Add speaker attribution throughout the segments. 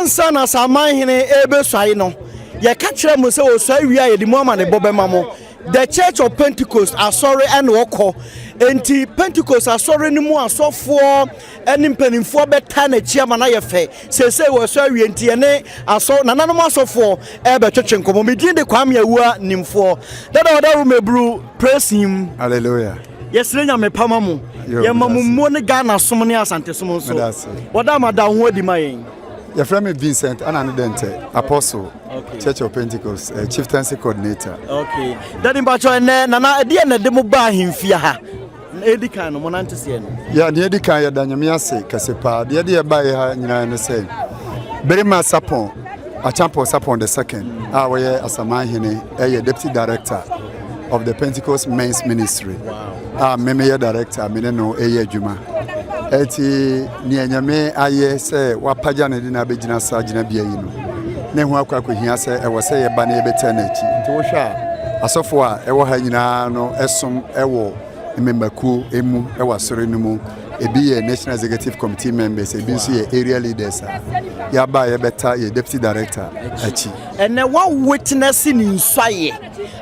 Speaker 1: Ansa na Asamanhene rebɛsuae no, yɛka kyerɛ mo sɛ ɔsuae wie a yɛde mu amanebɔ bɛma mo. The Church of Pentecost asɔre ɛna ɔkɔ. Enti Pentecost asɔre no mu asɔfoɔ ne mpanimfoɔ bɛtaa n'akyi ama no ayɛ fɛ. Seesei wɔasɔ awie nti yɛne asɔ nananom asɔfoɔ ɛrebɛtwetwe nkɔmmɔ. Me din de Kwame Awua Nimfoɔ. Dada ɔda wo mɛburu praise him.
Speaker 2: Hallelujah.
Speaker 1: Yɛsrɛ Nyame pa ma mo. Yɛma mo mmuo ne Ghana som ne Asante som nso. Wɔda ama da wo ho adi ma yɛn.
Speaker 2: Yɛfrɛ me Vincent Anane Dente, Apostle, okay. Church of Pentecost, Chieftaincy Coordinator.
Speaker 1: Okay. Daddy Mpacho, ɛnɛ nana ɛdeɛ na ɛde mo ba ahemfie ha? Edi kan no, mo nante seɛ no.
Speaker 2: Ya, deɛ edi kan yɛda Nyame ase kɛse paa. Deɛ ɛde yɛbaeɛ ha nyinaa ne sɛ, Berima Sapon, Acheampong Sapon the second, a wɔyɛ Asaman hene, ɛyɛ Deputy Director of the Pentecost Men's Ministry. Wow. A me meyɛ director, me ne no ɛyɛ adwuma. Eti nea Nyame ayɛ sɛ wapagya no de no abɛgyina saa gyinabea yi no, ne ho akɔ akɔhia sɛ ɛwɔ sɛ yɛba na yɛbɛtɛ n'akyi. Nti wohwɛ a, asɔfo a ɛwɔ ha nyinaa no ɛsom ɛwɔ mmemmakuo mu ɛwɔ asɔre no mu. Ebi yɛ National Executive Committee members, ebi nso yɛ area leaders a yɛaba a yɛbɛta yɛ deputy director akyi.
Speaker 1: Ɛnɛ wa witness ne nsuayɛ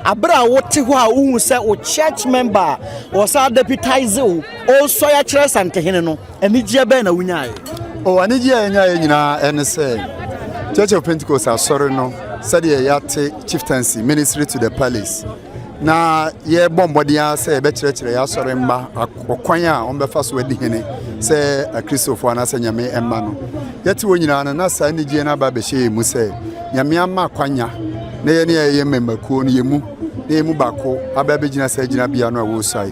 Speaker 1: abere a wote hɔ a wohu sɛ wo church member a wɔsa deputize wo ɔresɔe akyerɛ Santehene no, anigyeɛ bɛn na wonyaeɛ?
Speaker 2: O, anigyeɛ a yɛnyaeɛ nyinaa ɛne sɛ Church of Pentecost asɔre no, sɛdeɛ yɛate chieftaincy ministry to the palace na yɛbɔ mmɔden ara sɛ yɛbɛkyerɛkyerɛ yɛ asɔre mma ɔkwan a wɔbɛfa so adi hene sɛ Akristofoɔ anaasɛ Nyame mma no. Yɛte hɔ nyinaa no, na saa anigyeɛ no aba abɛhyɛ yɛn mu sɛ Nyame ama akwanya na yɛne yɛyɛ mmɛmmakuo no yɛ mu na yɛn mu baako aba abɛgyina saa gyinabea no a wɔresuae.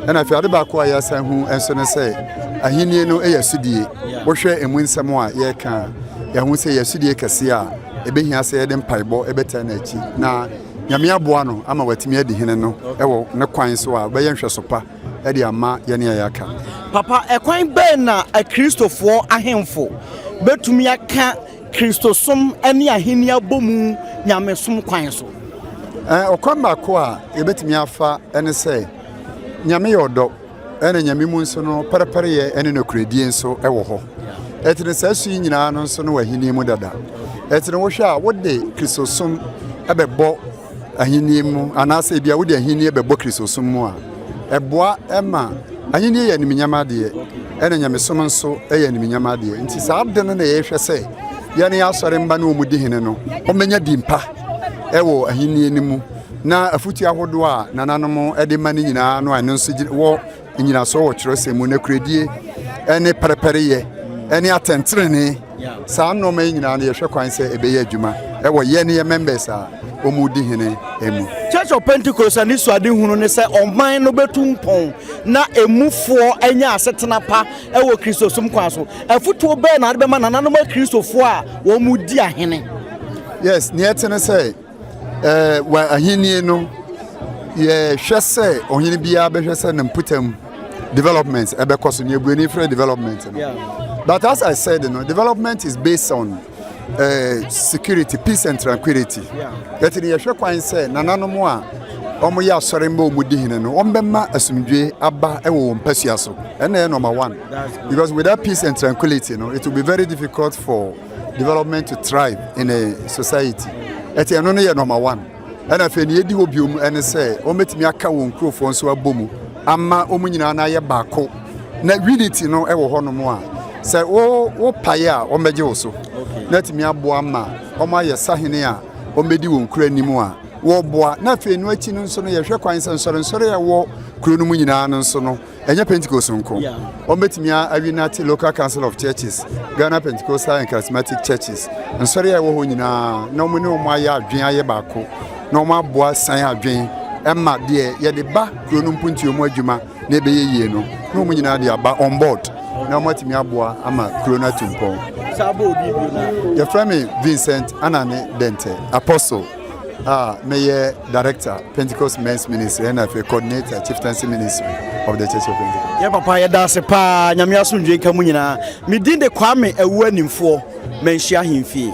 Speaker 2: Ɛna afei ade baako a yɛasan hu nso ne sɛ ahennie no yɛ asodie. Wohwɛ emu nsɛm a yɛreka a, yɛahu sɛ yɛ asodie kɛseɛ a ɛbɛhia sɛ yɛde mpaebɔ bɛtaa n'akyi na Nyame aboa no ama watumi adi hene no wɔ ne kwan so a ɔbɛyɛ nhwɛso pa de ama yɛne a yɛaka.
Speaker 1: Papa, ɛkwan bɛn na Akristofoɔ ahemfo bɛtumi aka Kristosom ne ahenni abɔmu nyamesom kwan so?
Speaker 2: Ɔkwan baako a yɛbɛtumi afa ne sɛ, Nyame yɛ ɔdɔ, ɛna Nyame mu nso no pɛrɛpɛrɛyɛ ne nokorɛdie nso wɔ hɔ. Ɛti no saa su yi nyinaa no nso no wɔ ahenni mu dada. Ɛti no wohwɛ a wode Kristosom bɛbɔ ahenni mu anaasɛ ebia wode ahenni bɛbɔ Kristosom mu a, ɛboa ma ahenni yɛ animuonyam adeɛ, ɛna nyamesom nso yɛ animuonyam adeɛ. Nti saa ade no na yɛhwɛ sɛ yɛne asɔre mma ne wɔn di hene no, wɔbɛnya din pa wɔ ahenni no mu, na afutuo ahodoɔ a nananom de ma no nyinaa no a ɛno nso wɔ nnyinasoɔ wɔ twerɛsɛm mu, nokorɛdie ne pɛrɛpɛreyɛ ne atɛntenenee. Saa nneɛma yi nyinaa no yɛhwɛ kwan sɛ ɛbɛyɛ adwuma ɛwɔ yɛn ne yɛ members a wɔn di hene mu.
Speaker 1: Church of Pentecost anisoadehunu ne sɛ ɔman no bɛtu mpɔn na emufoɔ anya asetena pa wɔ Kristosom kwan so. Afotuo bɛn na ade bɛma nananom Akristofoɔ a wɔn di ahene?
Speaker 2: Yes, nea ɛte ne sɛ wɔ ahenni no yɛhwɛ sɛ ɔhene biara bɛhwɛ sɛ ne mpotam development ɛbɛkɔ so, nea buroni frɛ development no. But as I said no, development is based on security, peace and tranquility. Yɛte ne yɛhwɛ kwan sɛ nananom a wɔyɛ asɔre mma wɔn di hene no, wɔn bɛma asomdwe aba wɔ wɔn mpasua so. Ɛna ɛyɛ number one, because without peace and tranquility no, it will be very difficult for development to thrive in a society. Ɛte ɛno no yɛ number one. Ɛna afei nea edi hɔ biom ɛne sɛ wɔbɛtumi aka wɔn nkurɔfoɔ nso abɔ mu ama wɔn nyinaa no ayɛ baako, na unity no ɛwɔ hɔnom a sɛ wo wo pae a wɔbɛgye wo so na atumi aboa ma wɔn ayɛ sahene a wɔbɛdi wɔn kuro anim a wɔboa. Na afei no akyi no nso no, yɛhwɛ kwan sɛ nsɔrensɔre a ɛwɔ kuro no mu nyinaa no nso no, ɛnyɛ Pentecost nko, wɔbɛtumi aunite local council of churches, Ghana Pentecostal and Charismatic churches, nsɔre a ɛwɔ hɔ nyinaa, na wɔn ne wɔn ayɛ adwene ayɛ baako na wɔn aboa san adwene ɛma deɛ yɛde ba kuro no mpuntuo mu adwuma na ɛbɛyɛ yie no, na wɔn nyinaa de aba on board na wɔn atumi aboa ama kuro no atu mpɔn. Yɛfrɛ me Vincent Anane Dente, Apostle, a meyɛ director Pentecost Men's Ministry ɛna afei coordinator Chieftaincy Ministry of the Church of Pentecost.
Speaker 1: Yɛ papa, yɛda ase paa. Nyame asomdwe nka mu nyinaa. Me din de Kwame Awu Animfoɔ, Manhyia Ahemfie.